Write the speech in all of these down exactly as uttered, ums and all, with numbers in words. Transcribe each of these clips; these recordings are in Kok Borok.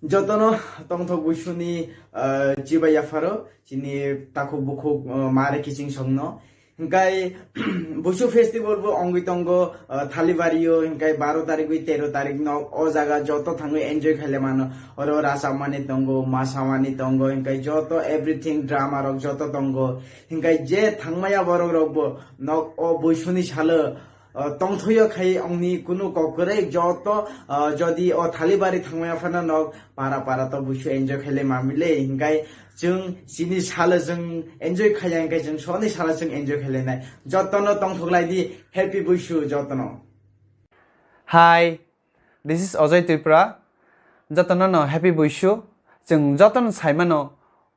Jotono tongthok buisuni, ah, chibai yapharo, chini takhuk bukhuk, ah, mare kiching songno. Hingkai buisu festival bo ongwi tongo, ah, Thalibario, hingkai baro tarigwi tero tarik no o jaga joto thangwi enjoy khaile mano. Oro rasamani tongo, masamani tongo, hingkai joto everything drama rok joto tongo. Hingkai je thangmaya borok rok bo nok o buisuni salo, ah, tongthoyo khai ongni kunu kok kwrwi joto, ah, jodi o Thalibari thangmaya phano nok para para to buisu enjoy khaile mamile. Hingkai chwng chini salo chwng enjoy khaiya, hingkai chwng soni salo chwng enjoy khailainai. Jotono tongthok lai di, happy buisu jotono. Hi, this is Ajay Tripura. Jotono no happy buisu. Chwng jotono saimano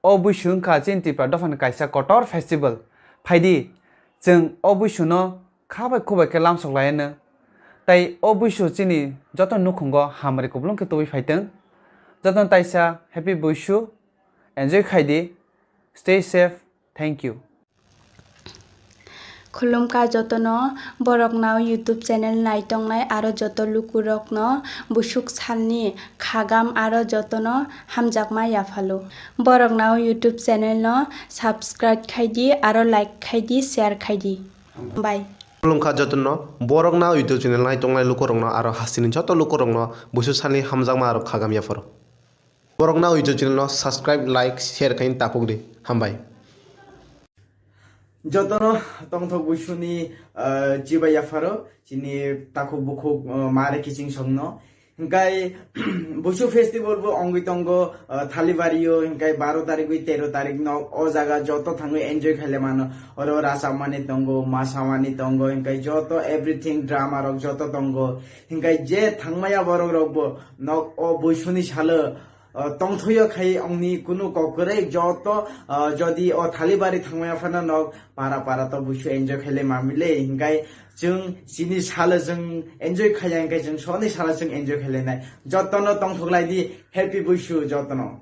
o buisu wngkha chini Tripura dophani kaisa kotor festival. Phaidi, chwng o buisuno kha bai khu bai khe lamsok laiano. Tai o buisu chini joto nukhungo hamari kublung khe tubui phaitwng. Jotono taisa happy buisu, enjoy khaidi, stay safe, thank you. Khulumkha jotono, borokno YouTube channel naitongnai aro joto lukurokno busuk salni khagam aro jotono hamjakma yaphalo. Borokno YouTube channel no subscribe khaidi aro like khaidi, share khaidi. Bye. Khulumkha jotono, borokno YouTube channel naitongnai lukurokno aro hasteni joto lukurokno busuk salni hamjakma aro khagam yapharo. Borokno YouTube channel no subscribe, like, share khaini tapuk di. Hambai. Jotono tongthok buisuni, ah, chibai yapharo, chini takhuk bukhuk, ah, mare kiching songno. Hingkai buisu festival bo ongwi tongo, ah, Thalibario, hingkai baro tarigwi tero tarik no o jaga joto thangwi enjoy khaile mano. Oro rasamani tongo, masamani tongo, hingkai joto everything drama rok joto tongo. Hingkai je thangmaya borok rok bo nok o buisuni salo, ah, tongthoyo khai ongni kunu kok kwrwi joto, ah, jodi o Thalibari thangmaya phano nok para para to buisu enjoy khaile mamile. Hingkai chwng chini salo chwng enjoy khaiya, hingkai chwng soni salo chwng enjoy khailainai. Jotono tongthok lai di, happy buisu jotono.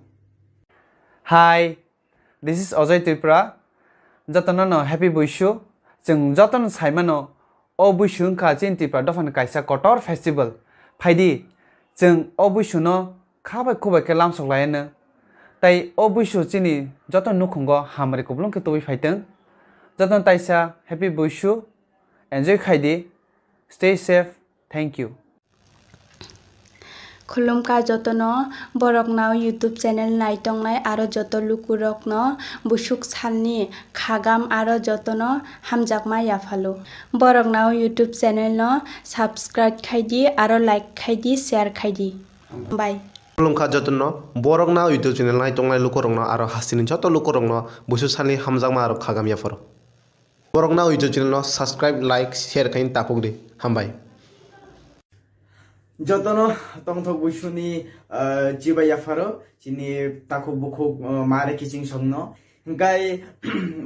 Hi, this is Ajay Tripura. Jotono no happy buisu. Chwng jotono saimano o buisu wngkha chini Tripura dophani kaisa kotor festival. Phaidi, chwng o buisuno kha bai khu bai khe lamsok laiano. Tai o buisu chini joto nukhungo hamari kublung khe tubui phaitwng. Jotono taisa happy buisu, enjoy khaidi, stay safe, thank you. Khulumkha jotono, borokno YouTube channel naitongnai aro joto lukurokno busuk salni khagam aro jotono hamjakma yaphalo. Borokno YouTube channel no subscribe khaidi aro like khaidi, share khaidi. Bye. Khulumkha jotono, borokno YouTube channel naitongnai lukurokno aro hasteni joto lukurokno busuk salni hamjakma aro khagam yapharo. Borokno YouTube channel no subscribe, like, share khaini tapuk di. Hambai. Jotono tongthok buisuni, ah, chibai yapharo, chini takhuk bukhuk, ah, mare kiching songno. Hingkai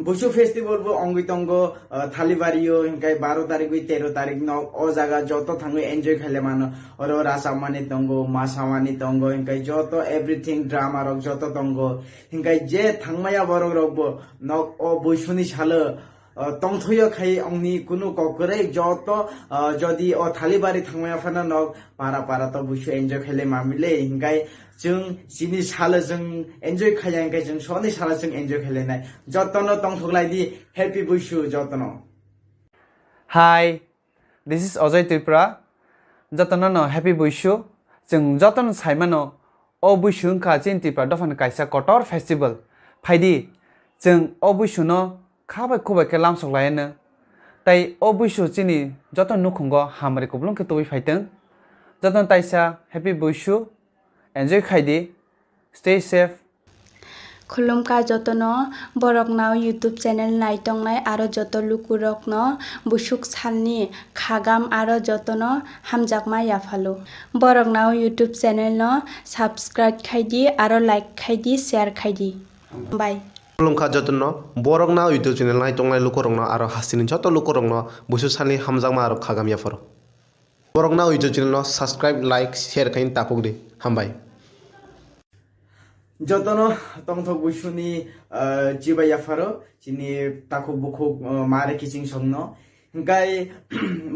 buisu festival bo ongwi tongo, ah, Thalibario, hingkai baro tarigwi tero tarik no o jaga joto thangwi enjoy khaile mano. Oro rasamani tongo, masamani tongo, hingkai joto everything drama rok joto tongo. Hingkai je thangmaya borok rok bo nok o buisuni salo, ah, tongthoyo khai ongni kunu kok kwrwi joto, ah, jodi o Thalibari thangmaya phano nok para para to buisu enjoy khaile mamile. Hingkai chwng chini salo chwng enjoy khaiya, hingkai chwng soni salo chwng enjoy khailainai. Jotono tongthok lai di, happy buisu jotono. Hi, this is Ajay Tripura. Jotono no happy buisu. Chwng jotono saimano o buisu wngkha chini Tripura dophani kaisa kotor festival. Phaidi, chwng o buisuno kha bai khu bai khe lamsok laiano. Tai o buisu chini joto nukhungo hamari kublung khe tubui phaitwng. Jotono taisa happy buisu, enjoy khaidi, stay safe. Khulumkha jotono, borokno YouTube channel naitongnai aro joto lukurokno busuk salni khagam aro jotono hamjakma yaphalo. Borokno YouTube channel no subscribe khaidi aro like khaidi, share khaidi. Bye. Khulumkha jotono, borokno YouTube channel naitongnai lukurokno aro hasteni joto lukurokno busuk salni hamjakma aro khagam yapharo. Borokno YouTube channel no subscribe, like, share khaini tapuk di. Hambai. Jotono tongthok buisuni, ah, chibai yapharo, chini takhuk bukhuk, ah, mare kiching songno. Hinkhe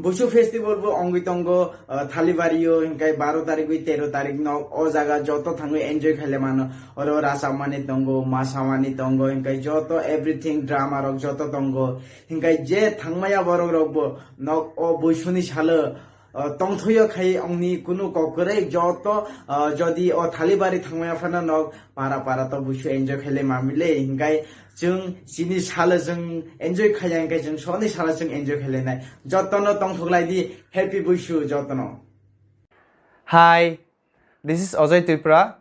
Busu festival bo wngwi tongo, ah, Thalibario, hinkhe baro tarigwi tero tarik no o jaga joto thangwi enjoy khaile mano. Oro rachapmani tongo, masamani tongo, hinkhe joto everything drama rok joto tongo. Hinkhe je thangmaya borok rok bo nok o Busuni salo, ah, tongthoyo khai ongni kunu kok kwrwi joto, ah, jodi o Thalibari thangmaya phano nok para para to Busu enjoy khaile mamile. Hinkhe chwng chini salo chwng enjoy khaiya, hinkhe chwng soni salo chwng enjoy khailainai. Jotono tongthok lai di, happy Busu jotono. Hi, this is Ajay Tripura.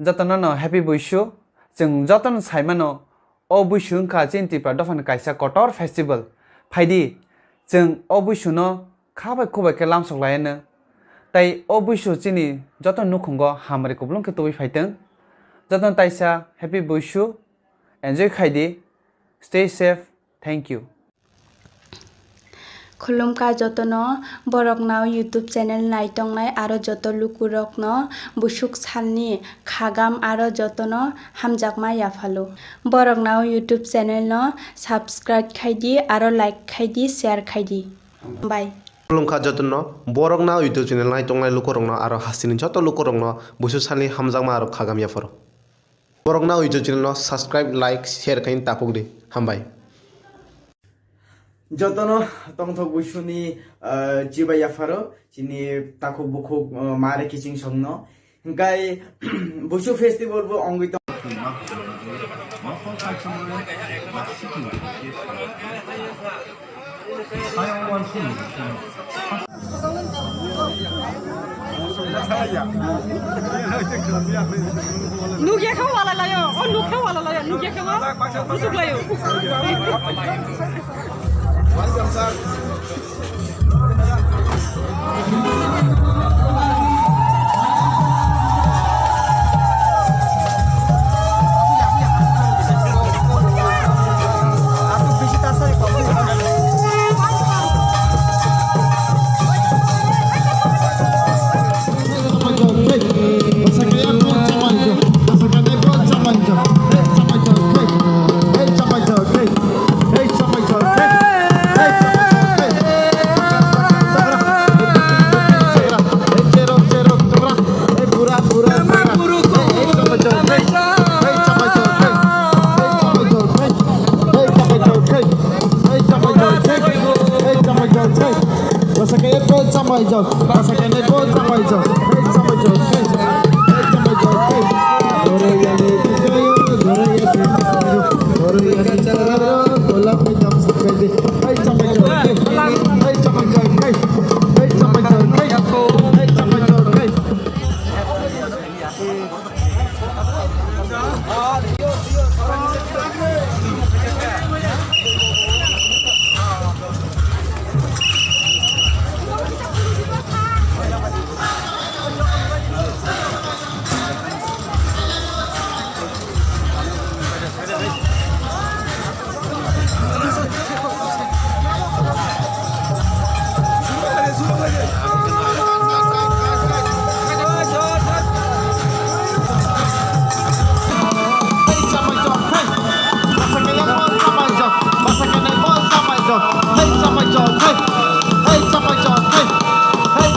Jotono no happy Busu. Chwng jotono saimano o Busu wngkha chini Tripura dophani kaisa kotor festival. Phaidi chwng o Busu no kha bai khu bai khe lamsok laiano. Tai o Busu chini joto nukhungo hamari kublung khe tubui phaitwng. Jotono taisa happy Busu, enjoy khaidi, stay safe, thank you. Khulumkha jotono, borokno YouTube channel naitongnai aro joto lukurokno busuk salni khagam aro jotono hamjakma yaphalo. Borokno YouTube channel no subscribe khaidi aro like khaidi, share khaidi. Bye. Khulumkha jotono, borokno YouTube channel naitongnai lukurokno aro hasteni joto lukurokno Busu salni hamjakma aro khagam yapharo. Borokno YouTube channel no subscribe, like, share khaini takhuk di. Hambai. Jotono tongthok Busuni, ah, chibai yapharo, chini takhuk bukhuk, ah, mare kiching songno. Hinkhe Busu festival bo wngwi tong. Nugya khe wala layo, o nuk khe wala layo, nugya khe wa, busuk layo.